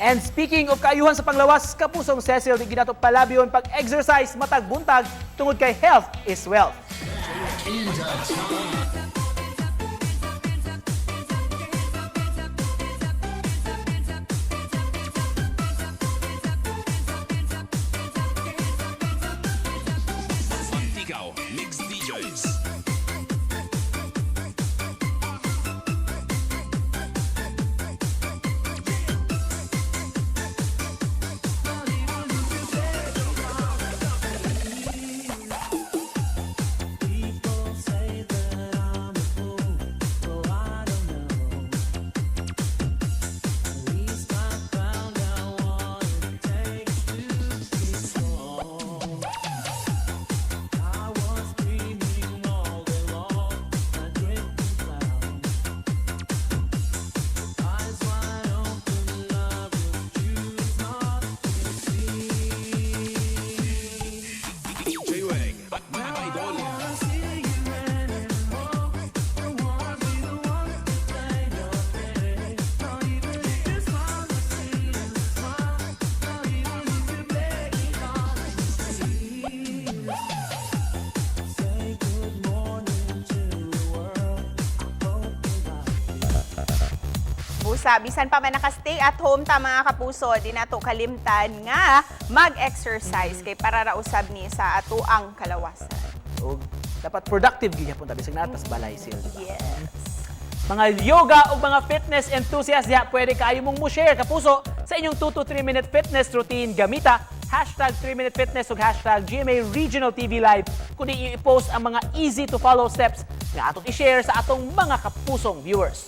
And speaking of kaayuhan sa panglawas, kapusong Cecil, di gyud nato palabion pag-exercise matag buntag tungod kay health is wealth. Antigaw Mix DJs. DJ Weng at mga idol. Busa, bisan pa man naka-stay at home ta, mga kapuso, di nato kalimtan nga mag-exercise kay para ra usab ni sa atoang kalawasan. Og dapat productive gyud ta bisag naa tas balay sil, di ba? Yes. Mga yoga o mga fitness enthusiasts diha, pwede kaayo mong mo-share, kapuso, sa inyong 2 to 3 minute fitness routine gamita #3MinuteFitness ug #GMARegionalTVLive kundi i-post ang mga easy to follow steps nga atong i-share sa atong mga kapusong viewers.